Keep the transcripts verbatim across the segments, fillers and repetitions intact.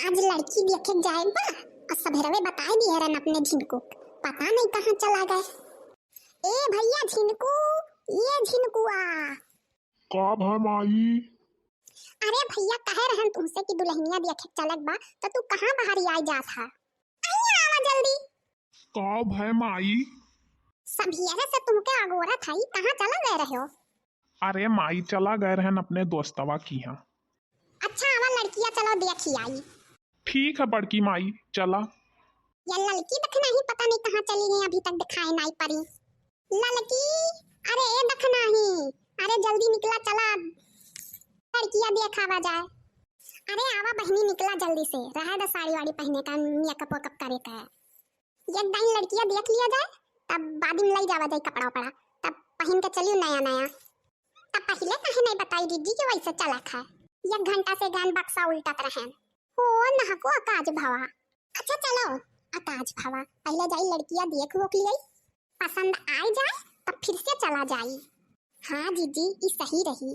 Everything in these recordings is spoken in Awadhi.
आज लड़की देखे जाए बा, और सबेरवे बताए दिए रहन अपने झिनकू, पता नहीं कहाँ चला गए। ए भैया झिनकू, ये झिनकुआ। का भा माई? अरे भैया, कहे रहन तुमसे कि दुल्हनिया देखे चलक बा, तो तू कहाँ बाहर आए जात हा? अइया आवा जल्दी। का भय माई? सभियरे से तुमके अगोरत हई, कहाँ चला गए रहे हो? अरे माई, चला गए रहन अपने दोस्तवा की यहाँ। अच्छा, आवा लड़किया, चलो देखी आई। ठीक है बड़की माई, चला। या लड़की दखना ही पता नहीं कहाँ चली गई, अभी तक दिखाई नहीं पड़ी। लड़की, अरे ए दखना ही, अरे जल्दी निकला, चला लड़किया देखावा जाए। अरे आवा बहिनी, निकला जल्दी से, रहे द साड़ी वाड़ी पहने का, मेकअप वेकअप करे का। एक दाईं लड़किया देख लिया जाए, तब बाद में लई जावा जाए कपड़ा उपड़ा, तब पहन के चलियो नया नया। तब पहिले काहे नहीं बताई दीदी कि वैसे चला था, एक घंटा से गान बक्सा उल्टत रहन। हो नहको अकाज भवा। अच्छा चलो, अकाज भवा, पहिले जाई लड़किया देख वोख लियाई, पसंद आए जाए तब फिर से चला जाई। हाँ जीजी, ई सही रही।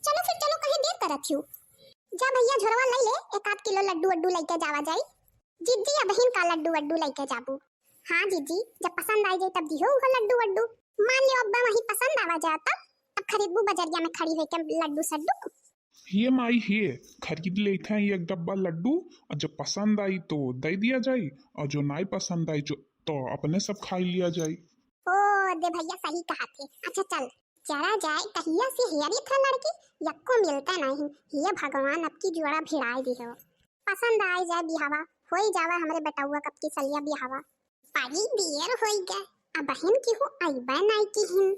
चलो फिर चलो, कहीं देर करत हियो। जा भैया झोरवा लई ले, एक आध किलो लड्डू वड्डू लइके जावा जाई। जीजी अबहिन का लड्डू वड्डू लइके जाबू? हाँ जीजी, जब पसंद आई जाई तब दिहो उहो लड्डू वड्डू। मान लियो अब वही पसंद आवा जा तब, तब खरीदबू बजरिया में खड़ी होके लड्डू सड्डू। ये माई, ये खरीद लेत हैं एक डब्बा लड्डू, और जब पसंद आई तो दे दिया जाई, और जो नाई पसंद आई जो तो अपने सब खाई लिया जाई। ओ दे भैया, सही कहा थे। अच्छा चल, चला जाए, कहिया से हेरी था लड़की, यक्को मिलता नहीं। हे भगवान, अब की जोड़ा भिड़ाई दी हो, पसंद आई जाए बिहावा, होई जावा हमरे बेटौआ कब की सलिया बिहावा। बड़ी देर होई गए, अबहिन केहू अइबे नाई किहिन।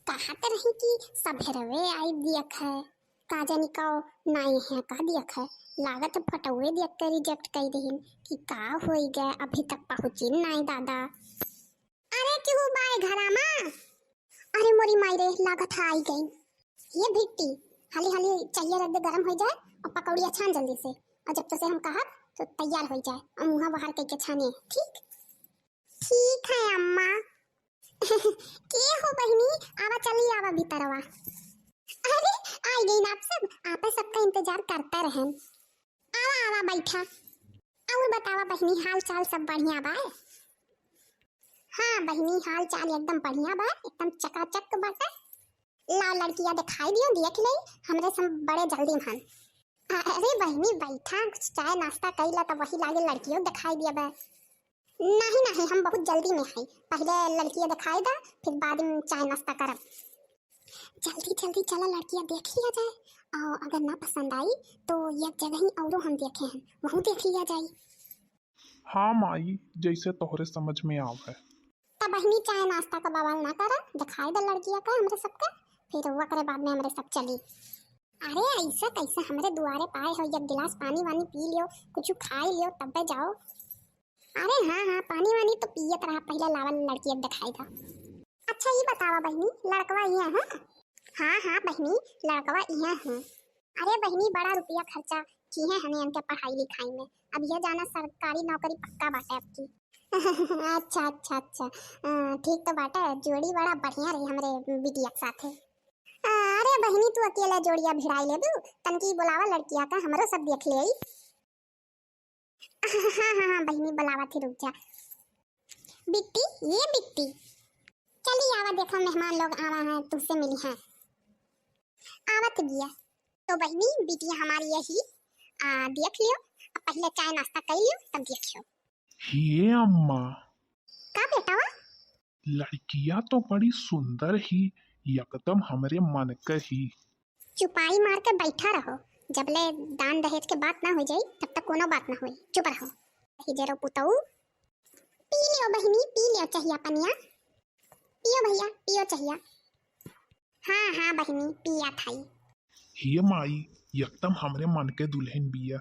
कहत रही कि सबेरवे आई दियक है, का जानी का नाई है का दियक है। लागत है पटौए दियक के reject कई दिहिन कि का होई गए, अभी तक पहुँचिन नाई दादा। अरे केहू बाय घरा मा? अरे मोरी माई रे, लागत है आई गई। ये भिट्टी, हाली हाली चाहिए रख दे, गरम हो जाए और पकौड़िया छान जल्दी से। और जब तो से हम कहब तो तैयार हो जाए और मुँह बाहर कई के छाने, ठीक? ठीक है अम्मा। के हो बहिनी, आवा चली आवा भीतरवा। अरे आई गई ना आप सब, आपे सबका इंतजार करते रहन। आवा आवा बैठा। और बतावा बहिनी, हाल चाल सब बढ़िया बा? हाँ बहिनी, हाल चाल एकदम बढ़िया बा, एकदम चकाचक बाटे। लाओ लड़किया दिखाई दियो, देख ले, हमरे सब बड़े जल्दी में हन। अरे बहिनी बैठा, कुछ चाय नाश्ता कई ला, तब वही लागे लड़कियों दिखाई दिया बा। नहीं नहीं, हम बहुत जल्दी में हई, पहिले लड़किया दिखाई दा, फिर बाद में चाय नाश्ता करब। जल्दी जल्दी चला लड़किया देख लिया जाए, और अगर ना पसंद आई तो एक जगह ही औरो हम देखे हैं, वहू देख लिया जाए। हाँ माई, जैसे तोहरे समझ में आवे। तब बहिनी चाय नाश्ता का बवाल ना करा, दिखाई दे लड़किया का हमरे सबके, फिर ओकरे बाद में हमरे सब चली। अरे ऐसे कैसे हमरे दुआरे पाए हो, एक गिलास पानी वानी पी लियो, कुछ खाई लियो तब्बे जाओ। अरे हाँ हाँ, पानी वानी तो पियत रहा, पहिले लावा लड़किया दिखाई दा। अच्छा ई बतावा बहिनी, लड़कवा इहाँ है? हाँ हाँ बहिनी, लड़कवा इहाँ है। अरे बहिनी, बड़ा रुपया खर्चा किहे हने इनके पढ़ाई लिखाई में, अब ये जाना सरकारी नौकरी पक्का बाटे अब की। अच्छा अच्छा अच्छा, अ, ठीक तो बाटे, जोड़ी बड़ा बढ़िया रही हमरे बिटिया के साथे। अ, अरे बहिनी, तू अकेले जोड़िया भिड़ाई लेबू, तनकी बुलावा लड़किया का, हमरो सब देख ले आई। हाँ हाँ हाँ बहिनी, बुलावा थी, रुक जा। बिट्टी, ये बिट्टी, चली आवा, देखो मेहमान लोग आवा हैं, तुमसे मिली हैं। आवत बिया। तो बहिनी, बिटिया हमारी यही, आ, देख लियो, अब पहिले चाय नाश्ता कर लियो तब देख लियो। हे अम्मा। का बेटावा? लड़किया तो बड़ी सुंदर ही, एकदम हमरे मन के ही। चुपाई मार के बैठा रहो, जबले दान दहेज के बात ना हो जाई तब तक कोनो बात ना होई, चुप रहो। हिजरो पुतऊ, पी लियो बहिनी, पी लियो चहिया पनिया, पियो भैया, पियो चहिया। हाँ हाँ बहिनी, पिया थाई। हे माई, एकदम हमरे मन के दुल्हन बिया,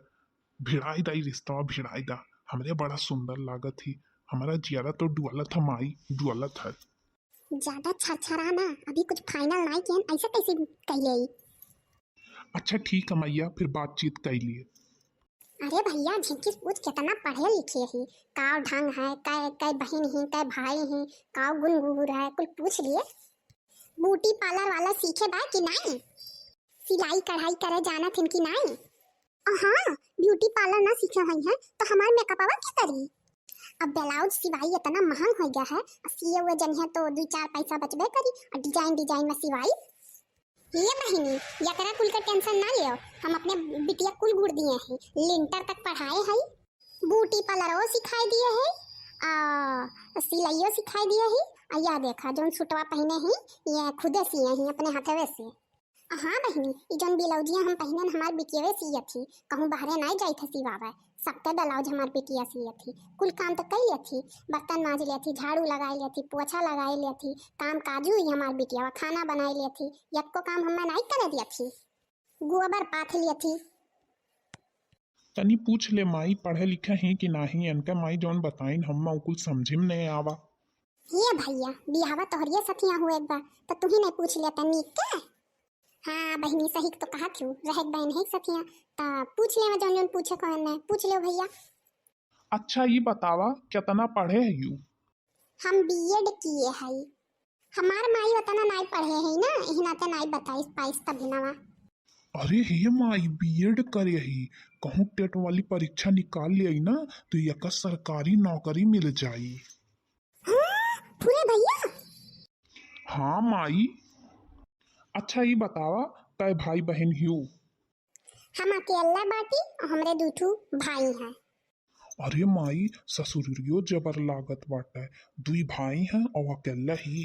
भिड़ाई दा ई रिश्तवा, भिड़ाई दा, हमरे बड़ा सुंदर लागत ही, हमारा जियारा तो डुअलत है माई, डुअलत है। ज्यादा छरछरा ना, अभी कुछ final नाई किहन, ऐसे कैसे कह ले? अच्छा ठीक है मैया, फिर बातचीत कर लिए। अरे भैया, झिनकी पूछ कितना पढ़े लिखे ही, का ढंग है, कै, कै बहिन ही, कै भाई ही, का गुण गुहुर है, कुल पूछ लिए। ब्यूटी पार्लर वाला सीखे बा कि नाई? सिलाई कढ़ाई करे जानत हिन कि नाई? और हाँ, ब्यूटी ब्यूटी पार्लर ना सीखे हुई हैं तो हमार मेकअपवा के करी? अब ब्लाउज सिवाई इतना महंग हो गया है, अब सिए हुए जनिहे तो दुई चार पैसा बचबे करी। और डिजाइन डिजाइन में सिवाई। ये बहिनी, एकरा कुल का टेंशन ना लियो, हम अपने बिटिया कुल गुड़ दिए हैं, लिंटर तक पढ़ाए हैं, ब्यूटी पार्लरो सिखाए दिए हैं, आ सिलाइयो सिखाए दिए हैं। आ या देखा, जौन सुटवा पहने हैं, ये खुदे सिए हैं अपने हाथवे से। हाँ बहिनी, ई जौन ब्लाउजिया हम पहिनन, हमार बिटियवे सियत ही, कहूँ बहरे नाई जाइत है सिवावे, सबके ब्लाउज हमार बिटिया सियत ही, कुल काम तो कई लेत ही, बर्तन माज लेत ही, झाड़ू लगाई लेत ही, पोछा लगाई लेत ही, काम काजू ही हमार बिटिया, खाना बनाई लेत ही, यक्को काम हमें नाई करे दियत ही, गोबर पाथ लेत ही। तनी पूछ ले माई, पढ़े लिखे ही कि नाही, इनके माई जौन बताइन, हम्मा उ कुल समझे में नहीं आवा। ये भैया, बियाहवा तोहरिये सथिया हुए बा, त तू ही नहीं पूछ लेता नीक के? हाँ बहिनी, सही तो कहत हूँ, रहे बहन है सथिया, त पूछ लेवा जौन जौन पूछे को है, पूछ ले भैया। अच्छा, ई बतावा, केतना पढ़े है यू? हम बीएड किए हई। हमार माई ओतना नाई पढ़े है ना, एही नाते नाई बताइस पाइस तभी नवा। अरे हे माई, बीएड करे ही, कहूँ टेट वाली परीक्षा निकाल ले ना, तो यका सरकारी नौकरी मिल जाई। हाँ, फुरे भैया। हाँ माई। अच्छा, ई बतावा, कै भाई बहन हियो? हम अकेला बाटी और हमरे दू ठू भाई हैं। अरे माई, ससुरियो जबर लागत बाटे, दुई भाई हैं और अकेला ही।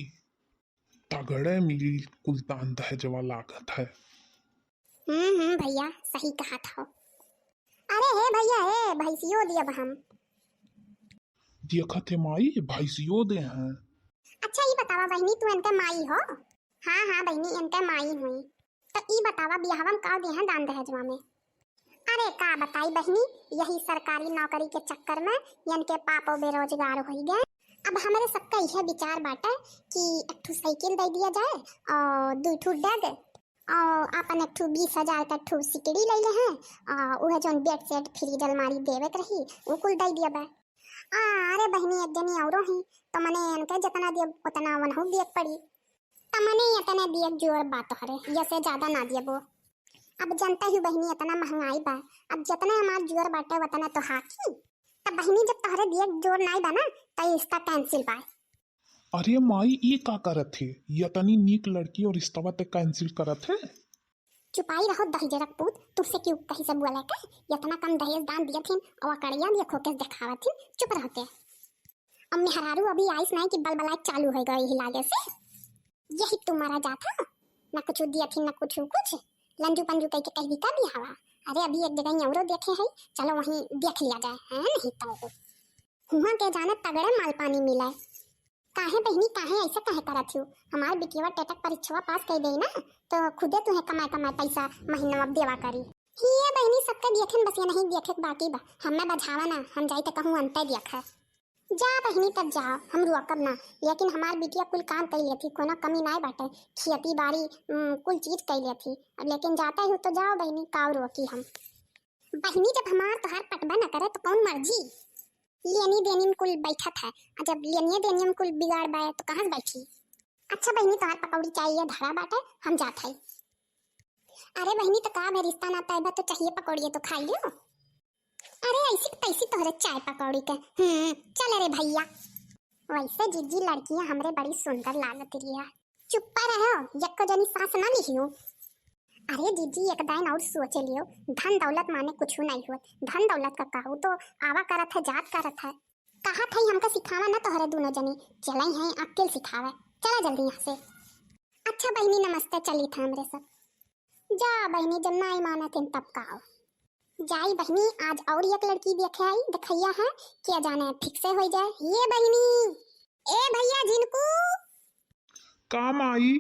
तगड़े मिली कुल दान दहेजवा लागत है। हम्म, हम्म, भैया, सही कहत हो। अरे हे भैया, हे भैंसियो दियब हम। देखत है माई, भैंसियो दे हैं। अच्छा, ई बतावा बहिनी, तू इनके माई हो? हाँ, हाँ बहिनी, इनके माई हुई। तो ई बतावा, बियाहवा में का दे हैं दान दहेजवा में? अरे का बताई बहिनी, यही सरकारी नौकरी के चक्कर में इनके पापो बेरोजगार होई गए। अब हमरे सबका यह विचार बाटे कि एक ठो साइकिल दे दिया जाए और दू ठो डेग और अपन एक ठो बीस हजार का ठो सिकड़ी ले ले हैं और वह जौन बेड सेट, फ्रिज, अलमारी देवे के रही, वो कुल दे दिया बा। आ, अरे बहिनी, एक जनी औरो ही, तो मने इनके जितना दिए उतना वनहु दिए पड़ी। त मने इतने दिए जोर बात हरे, यसे ज्यादा ना दिए वो। अब जनता ही बहिनी इतना महंगाई बा, अब जितने हमार जोर बाटे उतना तो हाकी। त बहिनी, जब तोहरे दिए जोर नाई बा ना, त ई रिश्ता कैंसिल बा। अरे माई, ई का करत है? यतनी नीक लड़की और रिश्तवा ते कैंसिल करत है? चुपाई रहो दहिजरक पूत, तुमसे क्यों कहीं से बोले के? इतना कम दहेज दान दियत हिन और अकड़िया दिए खोके देखावत हिन, चुप रहते। अब मेहरारू अभी आइस नहीं कि बलबलाए चालू हो गए ही लागे से। यही तुम्हारा जात है, ना कुछ दियत हिन, ना कुछ कुछ। लंजू पंजू कह के कह दी का बियाहवा? अरे अभी एक जगह ही औरो देखे है, चलो वहीं देख लिया जाए, है नहीं तो। हुआ के जाने तगड़े माल पानी मिले। काहे बहिनी, काहे ऐसे काहे करत हियो? हमार बिटिया टेटक परीक्षवा पास कर देई ना, तो खुदे तुहे कमाए कमाए पैसा महीना अब देवा करी। हिये बहिनी, सबके दियखन, बस ये नहीं दियखे के बाकी बा। हमें बझावा ना, हम जाई त कहूँ अंते दियख। जा बहिनी, तब जाओ, हम रोकब ना, लेकिन हमार बिटिया कुल काम कर लेती, कोनो कमी नाय बाटे, खेती बाड़ी, उम, कुल चीज कर लेती। अब लेकिन जाता ही तो जाओ बहिनी, काव रोकी हम। बहिनी, जब हमार तोहार पटबा न करे तो कौन मर्जी? लेनी देनी में कुल बैठत है, आ जब लेनिए देनी में कुल बिगाड़ बाय तो कहाँ से बैठी? अच्छा बहिनी, तोहार पकौड़ी चाहिए धरा बाटे, हम जात है। अरे बहिनी, तो का भे, रिश्ता ना तय बा तो चाहिए पकौड़ी तो खाई लियो। अरे ऐसी की तैसी तोहरे चाय पकौड़ी के। हम्म, चल रे भैया। वैसे जीजी लड़कियां हमरे बड़ी सुंदर लागत रिया। चुप्पा रहो, यक्को जनी सांस ना लिहियो। अरे जीजी, एक दाइन और सोच लियो, धन दौलत माने कुछ नहीं होत। धन दौलत का कहू तो आवा करत है, जात करत है। कहा था हमका सिखावा ना तोहरे दोनों जनी, चलाई हैं अक्ल सिखावे। चला जल्दी यहाँ से। अच्छा बहिनी नमस्ते, चली था हमरे सब। जा बहिनी, जब नाई मानत हैं तब का हो। जाई बहिनी, आज और एक लड़की देखे आई, देखैया है, क्या जाने ठीक से हो जाए। ये बहिनी, ए भैया झिनकू। का माई?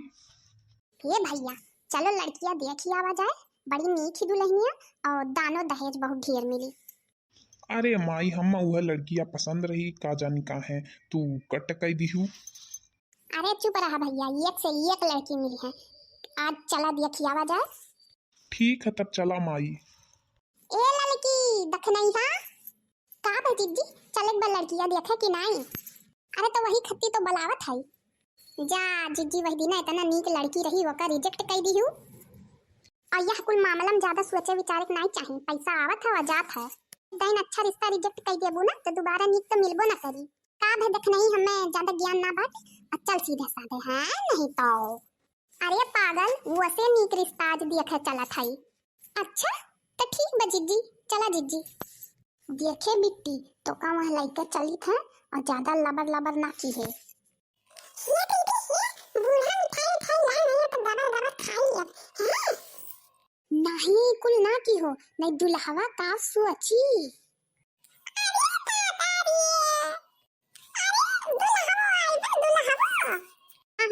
ये भैया, चलो लड़किया देखी आवा जाए, बड़ी नीक ही दुल्हनिया और दानो दहेज बहुत ढेर मिली। अरे माई, हम वह लड़किया पसंद रही, का जानी का है, तू कट कह दिहू। अरे चुप रहा भैया, एक से एक लड़की मिली है, आज चला देखी आवा जाए। ठीक है, तब चला माई। ए लड़की, दखनैहा, का भे जीजी, चले एक बार लड़किया देखे कि नाई? अरे तो वही खत्ती तो बलावत है। जा जीजी, वही दिन इतना नीक लड़की रही, ओका रिजेक्ट कर दिहू। और यह कुल मामला में ज्यादा सोचे विचारे के नाई चाही, पैसा आवत है और जात है। दैन अच्छा रिश्ता reject कर देबू ना तो दोबारा नीक तो मिलबो ना करी। का भे देख नहीं, हमें ज्यादा ज्ञान ना बाटे, अब चल सीधे साधे, हाँ नहीं तो। अरे पागल, वसे नीक रिश्ता आज देखे चलत हई। अच्छा, तो ठीक बा जिज्जी, चला जिज्जी। देखे बिट्टी, तो का वहाँ लइके चलित है और ज्यादा लबर लबर ना की है। ये दीदी, ये बूढ़ा मिठाई उठाई ला नहीं तो दबा दबा खाई अब, हैं? नहीं, कुल ना की हो, नहीं दुल्हवा का सोची। अरे दादा रे, अरे दुल्हवा आई बा, दुल्हवा। हाँ,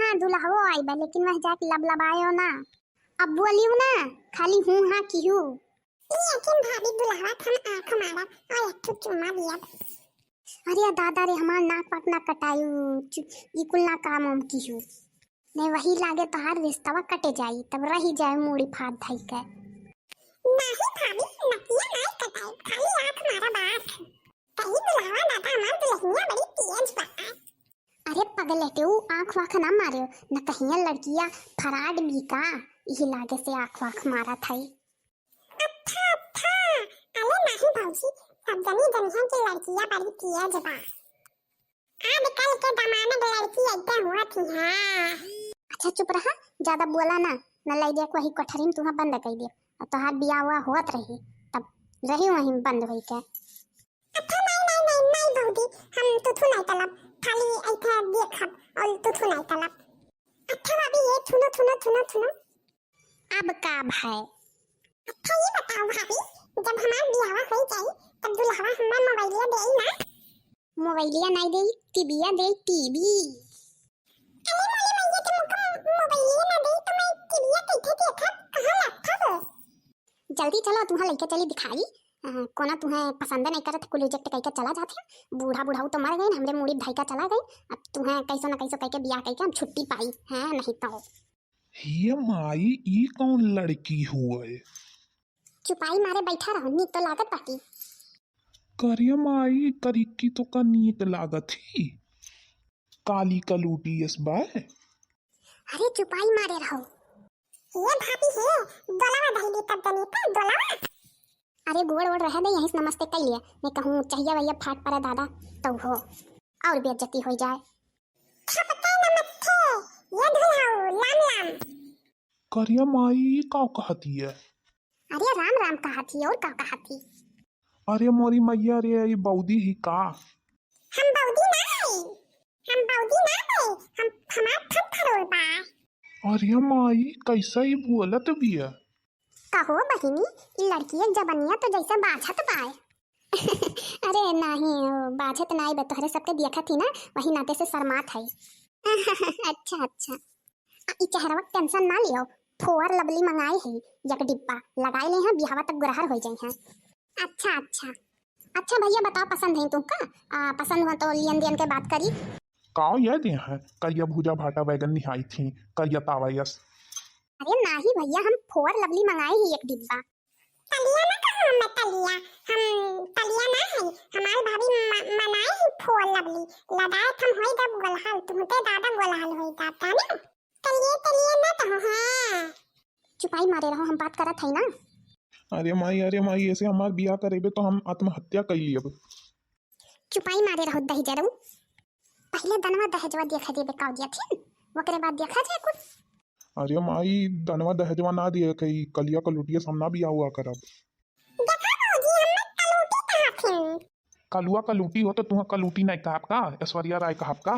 हाँ, दुल्हवो आई बा, लेकिन वह जाके लबलबायो ना। अब बोलियो ना, खाली हूँ हाँ किहू। लेकिन भाभी दुल्हवा थम आँख मारब और एक ठो चुम्मा दियब। अरे दादा रे, हमार नाक पाक ना कटायू, चु-, ई कुल ना काम हम किहू। नहीं वही लागे तोहार रिश्तवा कटे जाई, तब रही जाए मूड़ी फाट धई के। नहीं भाभी, नकिया नहीं कटाई, खाली आँख मारब आँख। कहीं दुल्हवा दादा हमार दुल्हनिया बड़ी तेज बा। अरे पगलेटे, ऊ आँख वाँख ना मारे, न कहिया लड़किया फराड बी का, इही लागे से आँख वाँख मारत हई। अच्छा, अच्छा, अरे नाही भौजी, सब जनी जनिहन के लड़किया बड़ी तेज बा। आजकल के जमाना के लड़की ऐसे हुआ थी, हाँ। अच्छा चुप रहा, ज्यादा बोला ना, न लई देख वही कोठरी में तुहा बंद कर दे, और तोहार बियाह हुआ होत रही, तब रही वहीं बंद होई के। अच्छा, नहीं, नहीं, नहीं, नहीं भौजी, हम तुथु नहीं तलब, खाली ऐसे देखब और तुथु नहीं तलब। अच्छा भाभी, ये सुनो, सुनो, सुनो, सुनो। अब का भाई? अच्छा, ये बताओ भाभी, जब हमार बियाह हो जाई, तब दुल्हवा हमार मोबाइलिया देई ना? मोबाइलिया नहीं देई, टीविया देई, टीवी। अरे मोली मैया के मुख मोबाइलिया ना देई, तो मैं टीविया कैसे देखब? कहाँ रखब? जल्दी चलो, तुहा लइके चली दिखाई। अ, कोना तुहें पसंद नहीं करत, कुल reject करके चला जात है। बूढ़ा बुढ़ाऊ तो मर गए, हमरे मूड़ी धइका चला गए। अब तुहें कैसो न कैसो करके बियाह करके हम छुट्टी पाई, हैं नहीं तो। हे माई, ई कौन लड़की हुए? चुपाई मारे बैठा रहो, नीक तो लागत बाकी। करे माई, करिकी तो का नीक लागत ही। काली कलूटी अस बाय। अरे चुपाई मारे रहो। ये भाभी हे, दोलवा धइली तब जनी का दोलवा। अरे गोड़ वोड़ रहे दे, यहीं से नमस्ते कई लिए। मैं कहूँ चहिया वहिया फाट पड़े दादा, तो हो और बेइज्जती हो जाए। थपके नमस्ते, ये धुलाऊ, लाम लाम। करिया माई, ई का कहती है? अरे राम राम कहत ही, और का कहत ही? अरे मोरी मैया रे, ई बौदी ही का? हम बौदी ना हई, हम बौदी ना हई, हम, हमार फन फरोल बा। अरे माई, कैसा ही बोलत बिया? कहो बहिनी, ई लड़की एक जबनिया तो जैसे बाझत बाय। अरे नाही, ओ, बाझत नाई बा, तोहरे सबके देखत ही ना, वही नाते से शर्मात है। अच्छा, अच्छा। आ, ई चेहरवा के tension ना लियो, Fair Lovely मंगाए है, एक डिब्बा लगाए ले हैं, बिहावा तक गुरहर हो जाए हैं। अच्छा, अच्छा। अच्छा भैया बताओ, पसंद है तुमका? आ, पसंद हुआ तो लेन देन के बात करी। काव ये दे हैं, करिया भूजा भाटा बैगन निहाई थी, करिया तावा यस। अरे नाही भैया, हम Fair Lovely मंगाए ही एक डिब्बा। तलिया ना कहा हमें तलिया, हम तलिया ना है, हमारी भाभी म-, मनाए ही Fair Lovely, लगाए थम होई जब गोलहाल, तुमते दादा गोलहाल होई जाता ना। तलिए, तलिए ना तो, हाँ। चुपाई मारे रहो, हम बात करत है ना। अरे माई, अरे माई, ऐसे हमार बियाह करेबे तो हम आत्महत्या कर ली अब। चुपाई मारे रहो दहिजरू। पहले दनवा दहेजवा देखा देबे काव दिया थी, ओकरे बाद देखा जाए कुछ। अरे माई, दनवा दहेजवा ना दिए कई, कलिया कलूटिया सामना बियाह हुआ करब। देखा भौजी, हमें कलूटी कहा थी। कलुआ कलूटी हो तो तुहा कलूटी नहीं कहब का, ऐश्वर्या राय कहब का?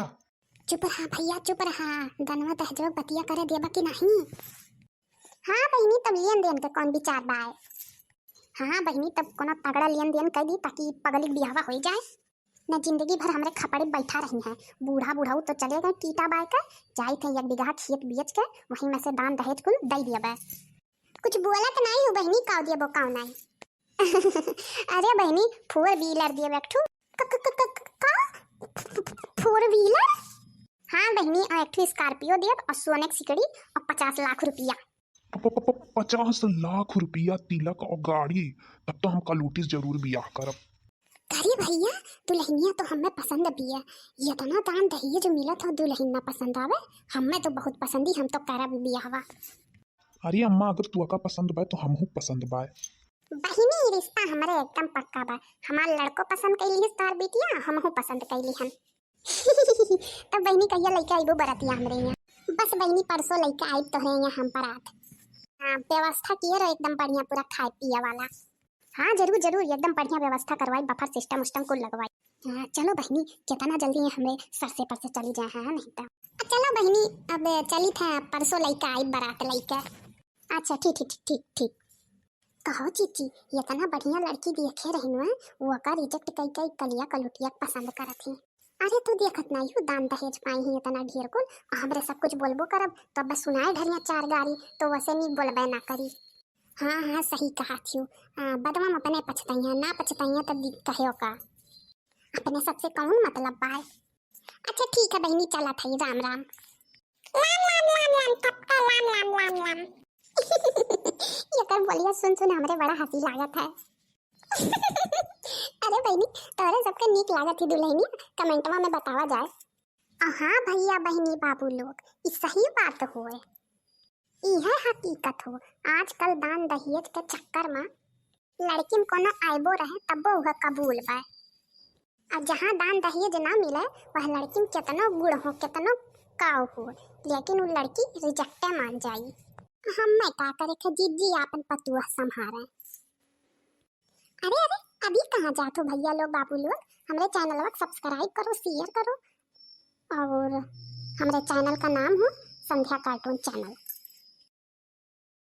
चुप रहा भैया, चुप रहा। दनवा दहेजवा बतिया करे देबा कि नहीं? हाँ बहिनी, तब लेन देन के कौन विचार बाय? हाँ बहिनी, तब कोनो तगड़ा लेन देन कर दी ताकि पगली बियाहवा हो जाए। न जिंदगी भर हमरे खपड़े बैठा रही हैं। बूढ़ा बुढ़ऊ तो चले गए टीटा बाय के, जाई थे एक बीघा खेत बेच के वहीं में से दान दहेज कुल दे दिया बे। कुछ बोलत नहीं हो बहिनी, काव दिया बो काव नहीं। अरे बहिनी, Four Wheeler दिया बे एक ठू। क-, क-, क-, क-, का? Four Wheeler? हाँ बहिनी, और एक ठू Scorpio दिया और सोने की सिकड़ी और पचास लाख रुपया। प-, प-, प-, प-, पचास लाख रुपया तिलक और गाड़ी, तब तो हम कलूटी से जरूर बियाह करब। अरे भैया, दुल्हनिया तो हमें पसंद भी है। इतना दान दहेज मिलत हो, दुल्हन ना पसंद आवे? हमें तो बहुत पसंद ही, हम तो करब बियाहवा। अरे अम्मा, अगर तू अका पसंद बाय तो हमहू पसंद बाय। बहिनी, ई रिश्ता हमरे एकदम पक्का बा। हमार लड़को पसंद कैली है तोहार बिटिया, हमहू पसंद कैली हन। तब बहिनी, कहिया लइके आइबो बरतिया हमरे यहाँ? बस बहिनी, परसों लइके आइब तोहरे यहाँ हम बरात। हाँ, व्यवस्था किए रहो एकदम बढ़िया, पूरा खाए पिए वाला। हाँ, जरूर जरूर, एकदम बढ़िया व्यवस्था करवाई, बफर सिस्टम उस्टम कुल लगवाई। हाँ, चलो बहिनी, कितना जल्दी हमरे सर से पर से चली जाए हैं, नहीं तो। आ, चलो बहिनी, अब चली थे, परसों लइके आइब बरात लइके। अच्छा, ठीक ठीक ठीक ठीक। कहो जीजी, इतना बढ़िया लड़की देखे रहिन है, वो का रिजेक्ट कई कई कलिया कलुटिया पसंद करत ही। अरे तू देखत नहीं हो, दान दहेज पाई ही इतना ढेर कुल, हमरे सब कुछ बोलबो करब तो बस सुनाए ढरिया चार गारी, तो वैसे नहीं बोलबे ना करी। हाँ हाँ, सही कहा थियो। आ, बदवा में अपने पछताइया, ना पछताइया तब दि-, कहो का। अपने सबसे कौन मतलब बाय? अच्छा ठीक है बहिनी, चला थई, राम राम। लाम लाम लाम लाम, सबका लाम लाम लाम लाम। एकर बोलिया सुन सुन हमरे बड़ा हंसी लागत है। अरे बहिनी, तोहरे सबके नीक लागत ही दुल्हनिया, कमेंटवा में बतावा जाए। आ हाँ भैया बहिनी बाबू लोग, ई सही बात होए, इहे हकीकत हो। आजकल दान दहेज के चक्कर में लड़किन कोनो आइबो रहे तब्बो उहे कबूल बा। आ जहाँ दान दहेज ना मिले, वह लड़किन केतनो गुण हो, केतनो काव हो, लेकिन उ लड़की रिजेक्टे मान जाई। हमें का करे के, जीजी आपन पतुआ संभारे। अरे अरे, अभी कहाँ जात हो भैया लोग, बाबू लोग? हमरे चैनलवा के सब्सक्राइब करो, शेयर करो और हमरे चैनल का नाम हो संध्या कार्टून चैनल।